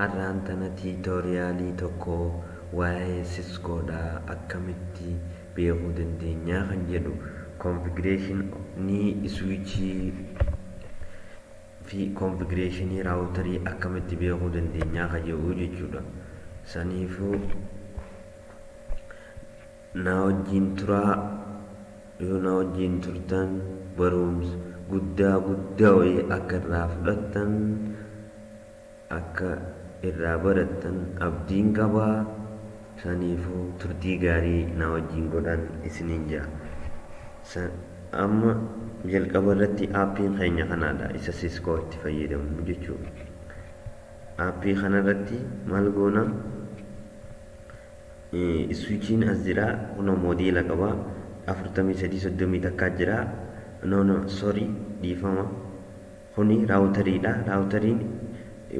Har'aan tana tutorialii tokko waa'ee Ciscoodhaa akkamitti beekuu dandeenyaa kan jedhu configurationii switchii fi configurationii routerii akkamitti beekuu dandeenyaa kan jedhu jechuudha. Saniifuu na wajjin turaa, yoo na wajjin turtan barumsa guddaa guddaa wayii akka irraa fudhattan, akka irraa barattan abdiin qabaa. Saniifuu turtii gaarii na wajjin godhan isiniin jedha. Amma jalqaba irratti appiin keenya kanaadha, isa Cisco itti fayyadamnu jechuudha. Appii kanarratti maal goona? Switchiin as jira, kunoo modela qaba, 43 31 jira. No, no, sorry, dhiifama. Kuni routeriidha. Routeriin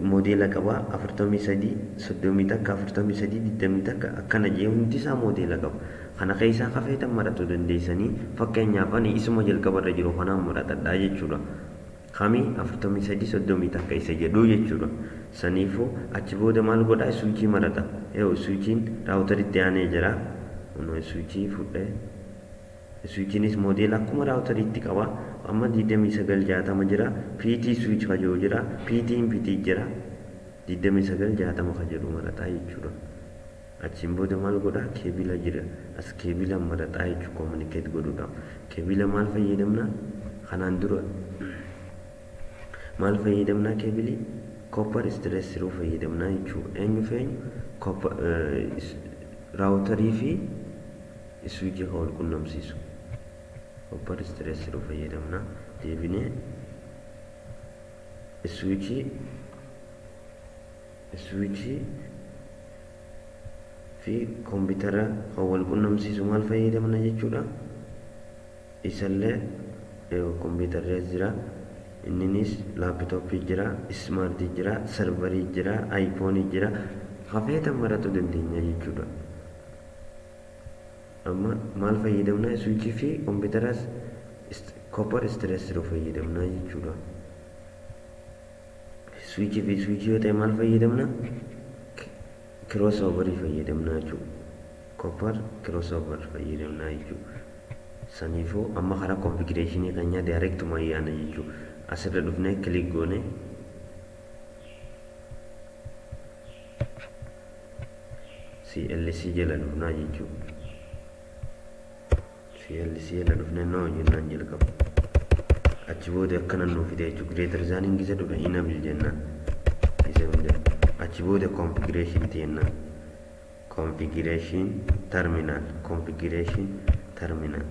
modela qaba, 43 31, 43 21 akkana jee hundi isaa modela qaba. Kana keessaa kafeetan maratu dandeessanii, fakkeenyaaf ani isuma jalqabarra jiru kanaan maratadhaa jechuudha. Kami? 43 31 isa jedhu jechuudha. Saniifuu achi booda maal godhaa? Switchii marata. Yoo switchiin routeritti aanee jira. Kunoo switchii fudhee, switchiinis modela akkuma routeriitti qaba. Amma 29 60 jira. PT switch ka jedhu jira. PT'n PT jira. 29 60 ka jedhu marataa jechuudha. Achiin booda maal godhaa? Cable jira. As cable marataa jechuudha communicate godhuudhaaf. Cable maal fayyadamna? Kanaan dura maal fayyadamnaa? Cableii copper straight through fayyadamnaa jechuudha. Eenyu fi eenyu? Routerii fi switchii kan wal qunnamsiisu. Copper straight through fayyadamna. Deebinee switchii fi koompitara kan wal qunnamsiisu maal fayyadamna jechuudha. Isallee kompiitarri as jira. Inninis laptopii jira, smartii jira, serverii jira, iPhoneii jira. Hafeetan maratu dandeenya jechuudha. Amma maal fayyadamna? Switchii fi kompiitaras copper straight through fayyadamna jechuudha. Switchii fi switchii yoo ta'e maal fayyadamna? Crossoverii fayyadamna jechuudha. Copper crossover fayyadamna jechuudha. Saniifuu amma karaa configurationii keenyaa directuma yaana jechuudha. Asirra dhufnee click goone, CLC jala dhufnaa jechuudha. CLC jala dhufnee no jennaan jalqaba. Achi booda akkana nuu fide jechuudha. Greater thaniin gisa dhufe enable jennaan. Isa hunda. Achi booda configuration jennaan. Configuration terminal, configuration terminal,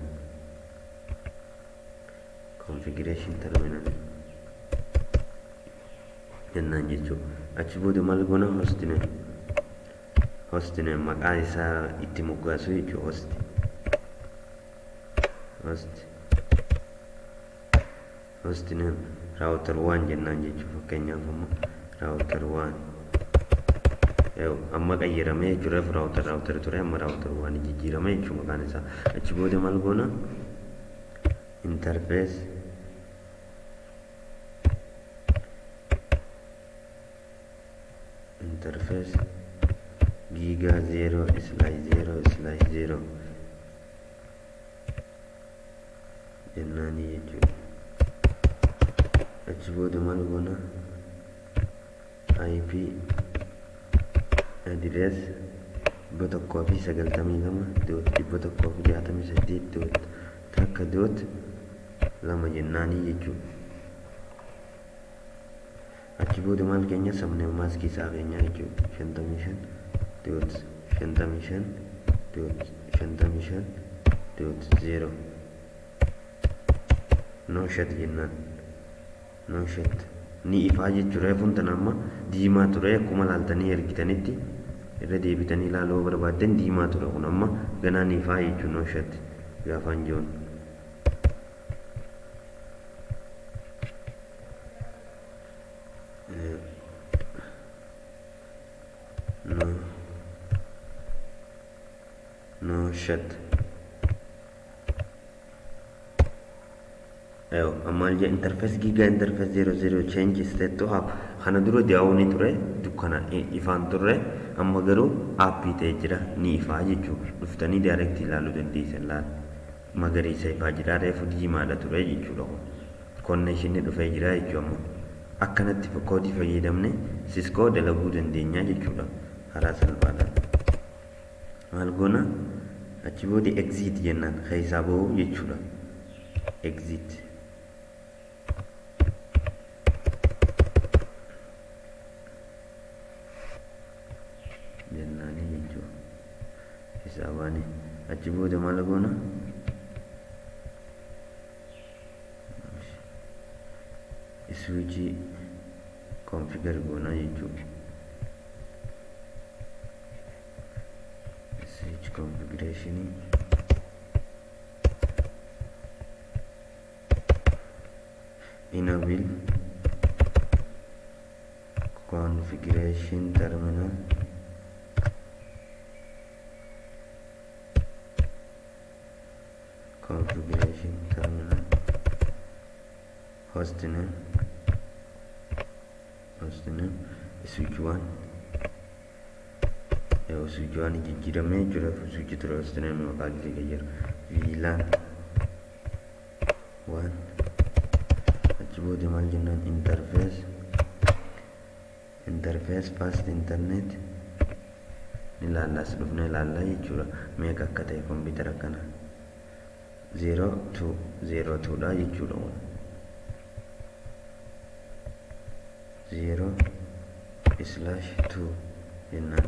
configuration terminal jennaan jechuudha. Achi booda maal goona? Hostname, hostname maqaa isaa itti moggaasu jechuudha. Host, host, hostname router 1 jennaan jechuudha. Fakkeenyaaf amma router 1 amma qayyaramee jechuudha. Router router ture, amma router 1 jijjiiramee jechuudha maqaan isaa. Achi booda maal goona? Interface interface giga 0/0/0 jennaanii jechuudha. Achi booda maal goona? IP address 192.168.1.2 jennaanii jechuudha. Achi booda maal keenya? Subnet maskii isaa keenya jechuudha. 55.55.55.0 no shut jennaan. No shut ni ifaa jechuudha. Reefuun tana amma diimaa ture, akkuma laaltanii argitanitti irra deebitanii ilaaluu barbaaddan diimaa ture. Kun amma ganaa ni ifaa jechuudha no shut gaafaan jiruun. No, no shut. Ayo, maal jee? Interface giga interface 00 change state to up. Kana dura daawwanii ture dukkana ifaan turre amma garuu aappii ta'ee jira ni ifaa jechuudha. Dhuftanii daayirektii ilaaluu dandeessan laala. Magariisa ifaa jira reefu diimaadha ture jechuudha kun. Konneeshinni dhufee jira jechuudha amma. Akkanatti koodii fayyadamne Cisco dalaguu dandeenya jechuudha karaa salphaadhaan. Maal goona achi booda exit jennaan keessaa bahuu jechuudha. Exit. Jennaanii jechuudha. Keessaa baane achi booda maal goona? Switch configure goona jechuudha. Switch configuration enable configuration terminal configuration terminal hostname switch 1 switch 1 jijjiiramee jira switch ture hostname maqaa gisee jira VLAN 1 achi booda maal jennaan interface fast internet ni ilaallas dhufne ilaallaa jechuudha meeqa akka ta'e kompiitara kana 0202 dha jechuudha 0/2 jennaan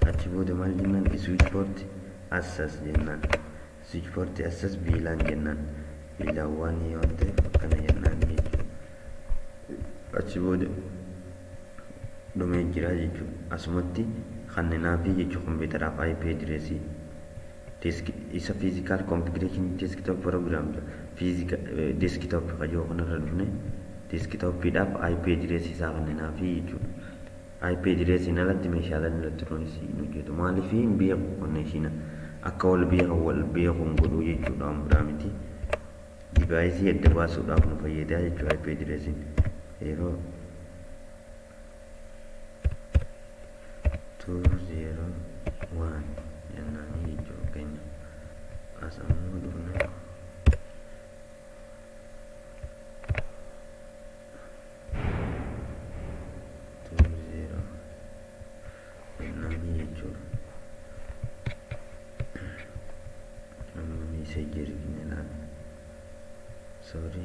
achi booda maal jennaan switch port access jennaan switch port access VLAN jennaan VLAN 1 yoo ta'e akkana jennaan jechuudha achi booda dhumee jira jechuudha asumatti kanneenaafi jechuudha kompiitaraaf IP addressii isa physical configuration desktop program physical desktop kajoo kanarra dhufne desktopiidhaaf IP address isaa kanneenaafi jechuudha. IP addressiin alatti meeshaaleen elektirooniksii hin hojjetu. Maaliif hin beeku konneeshina akka wal beekan wal beekuun godhuu jechuudha waan biraa miti. Divaayisii adda baasuudhaaf nu fayyada jechuudha IP addressiin. Yeroo 201 jennaanii jechuudha keenya. As ammoo dhufne sorry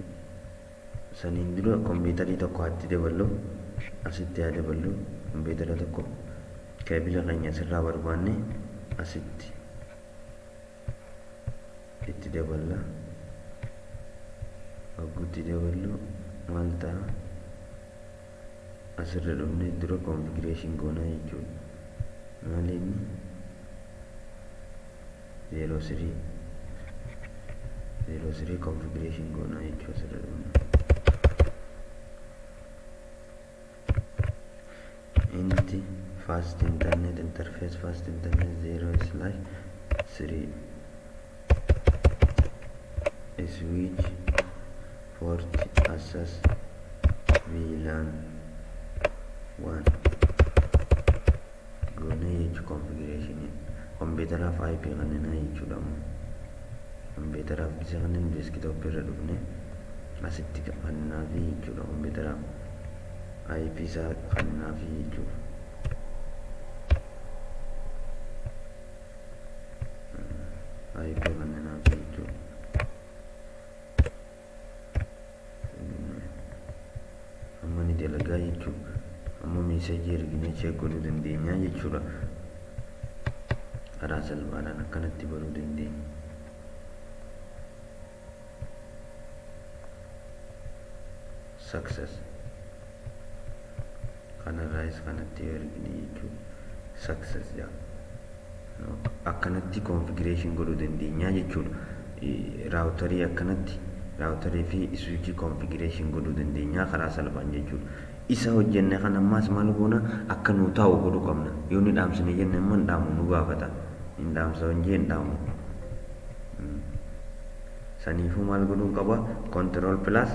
saniin dura kompiitarii tokko atti daballu asitti haa daballu kompiitara tokko keebila keenya asirraa barbaanne asitti itti daballa hogguutti daballu maal ta'a asirra dhufne dura konfigureeshin goonaa jechuudha maal inni 03 03 configuration goona jechuudha asirra dhufne int fast internet interface fast internet 0/3 switch port access VLAN 1 goona jechuudha configuration kompiitaraaf IP kanneenaa jechuudha kompiitaraaf bisa kanneen desktop irra dhufne asitti kanneenaafi jechuudha kompiitaraaf IP isaa kanneenaafi jechuudha. IP kanneenaafi jechuudha. Amma ni dalagaa jechuudha. Amma meesajii erginee check godhuu dandeenya jechuudha. Karaa salphaadhaan akkanatti baruu dandeenya. Success. Kanarraayis kanatti yoo ergine jechuudha. Success jedha. Akkanatti configuration godhuu dandeenya jechuudha. Raawutarii akkanatti raawutarii fi switch configuration godhuu dandeenya karaa salphaan jechuudha. Isa hojjenne kan ammaas maal goona akka nuu taa'u godhuu qabna. Yoo ni dhaamsine jenne immoo hin dhaamu nu gaafata. Hin dhaamsa hojii hin dhaamu. Saniifuu maal godhuu qaba? Control plus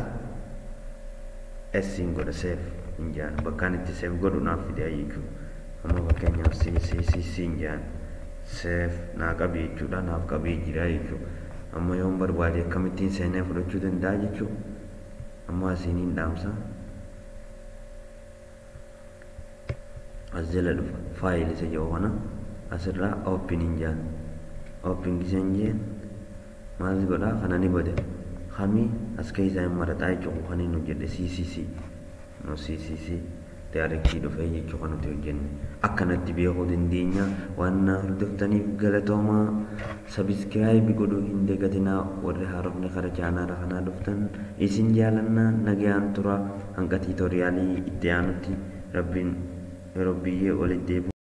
S godha save. Hin jaan bakkaan itti save godhu naaf fide jechuudha. Amma fakkeenyaaf C C C C hin jaan save naa qabi jechuudha, naaf qabee jira jechuudha. Amma yoon barbaade akkamittiin seenee fudhachuu danda'a jechuudha. Amma asiin hin dhaamsa. As jala dhufa file isa jedhu kana asirraa open hin jaan. Open giseen jeen maal godhaa kana ni bade. Kamii as keessaa hin maraxaa jechuudha kan inni hojjedhe CCC. No CCC directii dhufee jechuudha kan nuti hojjenne. Akkanatti beekuu dandeenya. Waan na hordoftaniif galatoomaa. Subscribe godhuu hin dagatinaa. Warri haarofni karaa chaanaala kanaa dhuftan isin jaalannaa nagayaan tura. Hanga tuutoriyaalii itti aanutti rabbiin yeroo biyyee walitti deebi'u.